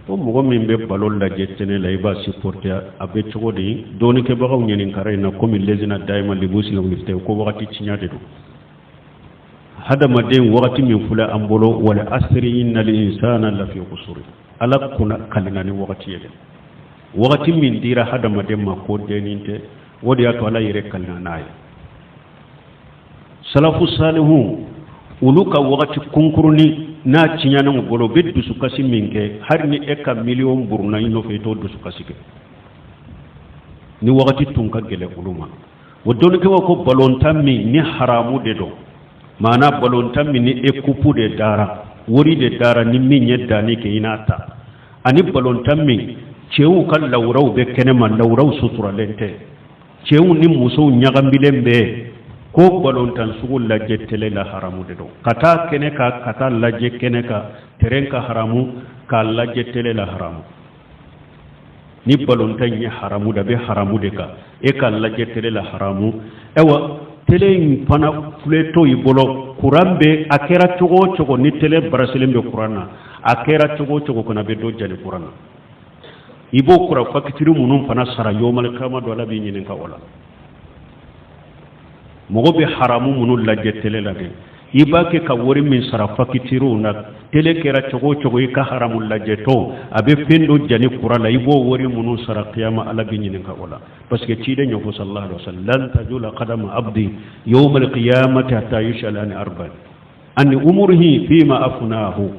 Ko mɔgɔ min bɛ balon lajɛ tele la, i b'a supporter, a bɛ cogo di? Dɔnnikɛbagaw ɲininkara in na komi lɛzina dayima libusi tɛ ko wagati tiɲɛ de don. Hadamaden, wagati min filɛ an bolo, wal asri innal insana lafi khusr, Ala kunna kalina ni wagati ye dɛ. Wagati min dira hadamaden ma, ko dennin tɛ. O de y'a to Ala yɛrɛ kalina n'a ye. Salafu salihu, olu ka wagati kunkurunin n'a tiɲɛna u bolo, u bɛ dusukasi min kɛ, hali ni e ka miliyɔn buruna i nɔfɛ, i t'o dusukasi kɛ ni wagati tun ka gɛlɛn olu ma. O dɔnnikɛbaw ko balontan min ni haramu de don, maana balontan min ni ekupu de dara, wari de dara, ni min ye danni kɛ i n'a ta, ani balontan min cɛw ka lawuraw bɛ kɛnɛma, lawuraw suturalen tɛ, cɛw ni musow ɲagamilen bɛ, ko balontan sugu lajɛ tele la haramu de don. Ka taa kɛnɛ kan, ka taa lajɛ kɛnɛ kan, terrain kan haramu, k'a lajɛ tele la haramu. Ni balontan ye haramu de, a bɛ haramu de kan, e k'a lajɛ tele la haramu. Ayiwa, tele in fana filɛ to i bolo, kuran bɛ, a kɛra cogo o cogo, ni tele barasilen bɛ kuran na, a kɛra cogo o cogo kɔnɔ, a bɛ dɔ jani kuran na. I b'o kuran fakitiri minnu fana sara, yomali kama don, Ala b'i ɲininka o la. Mɔgɔ bɛ haramu minnu lajɛ tele la dɛ, i b'a kɛ ka wari min sara fakitiriw na, tele kɛra cogo o cogo, i ka haramu lajɛtɔ, a bɛ fɛn dɔ jani kuran la, i b'o wari minnu sara kiyama, Ala b'i ɲininka o la. Parce que ciden y'o fɔ sallallahu alaihi wasallam: lan tazula qadama abdi yawma alqiyamati hatta yus'ala an arba, an umurihi fima afnahu,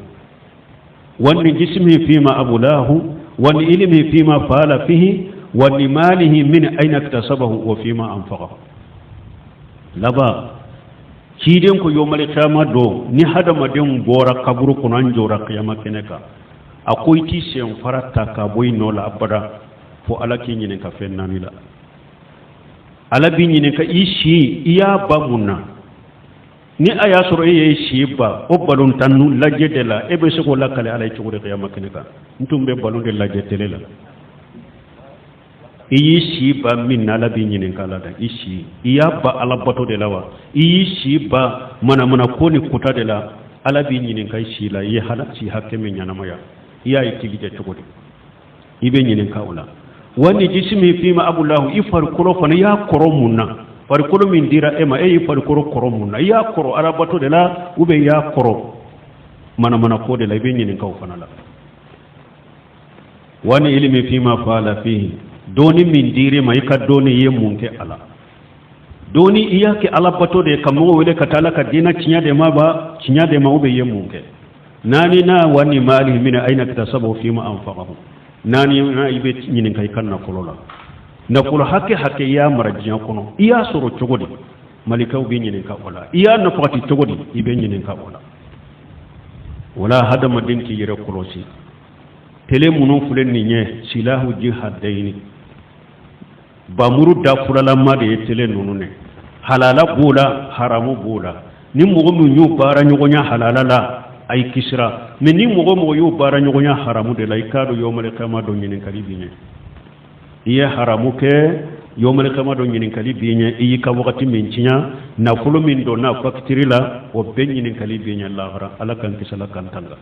wa an jismihi fima abulahu, wa an ilmihi fima fa'ala fihi, wa an malihi min aina iktasabahu wa fima anfaqahu. Laban, ciden ko yomali kiyama don, ni hadamadenw bɔra kaburu kɔnɔ, an jɔra kiyama kɛnɛ kan, a ko i t'i sen fara ta ka bɔ i nɔ la abada fo Ala k'i ɲininka fɛn naani la. Ala b'i ɲininka i si, i y'a ban mun na? Ni a y'a sɔrɔ e ye si ban o balontan lajɛ de la, e bɛ se k'o lakale Ala ye cogo di kiyama kɛnɛ kan? N tun bɛ balon de lajɛ tele la. I y'i si ban min na, Ala b'i ɲininka la dɛ. I si, i y'a ban Ala bato de la wa, i y'i si ban manamana ko ni kuta de la? Ala b'i ɲininka i si la, i ye hala si hakɛ min ɲɛnamaya, i y'a utiliser cogo di? I bɛ ɲininka o la. Wa an jisimi fima abulahu, i farikolo fana, i y'a kɔrɔ mun na? Farikolo min dira e ma, e y'i farikolo kɔrɔ mun na? I y'a kɔrɔ alabato de la ou bien i y'a kɔrɔ manamana ko de la? I bɛ ɲininka o fana la. Wa an ilimi fima fa'ala fihi, dɔnni min dir'i ma, i ka dɔnni, i ye mun kɛ a la? Dɔnni, i y'a kɛ alabato de ye ka mɔgɔw wele ka taa Ala ka diinɛ tiɲɛ de ma ba, tiɲɛ de ma, ou bien i ye mun kɛ? Naani na, wa an malihi min aina iktasabahu fima anfaqahu. Naani na, i bɛ ɲininka i ka nafolo la. Nafolo hakɛ hakɛ i y'a mara diɲɛ kɔnɔ, i y'a sɔrɔ cogo di? Malikaw b'i ɲininka o la. I y'a nafakati cogo di? I bɛ ɲininka o la. Wala hadamaden k'i yɛrɛ kɔlɔsi. Tele minnu filɛ nin ye, silahu ji hadayini, bamuru da fulalama de ye tele ninnu ne. Halala b'o la, haramu b'o la. Ni mɔgɔ min y'o baara ɲɔgɔnya halala la, a y'i kisira. Mais ni mɔgɔ mɔgɔ y'o baara ɲɔgɔnya haramu de la, i k'a dɔn yɔmali kama don, ɲininkali b'i ɲɛ. I ye haramu kɛ, yɔmali kama don, ɲininkali b'i ɲɛ. I y'i ka wagati min tiɲɛ, nafolo min donna fakitiri la, o bɛɛ ɲininkali b'i ɲɛ lahara. Ala k'an kisi, Ala k'an tanga.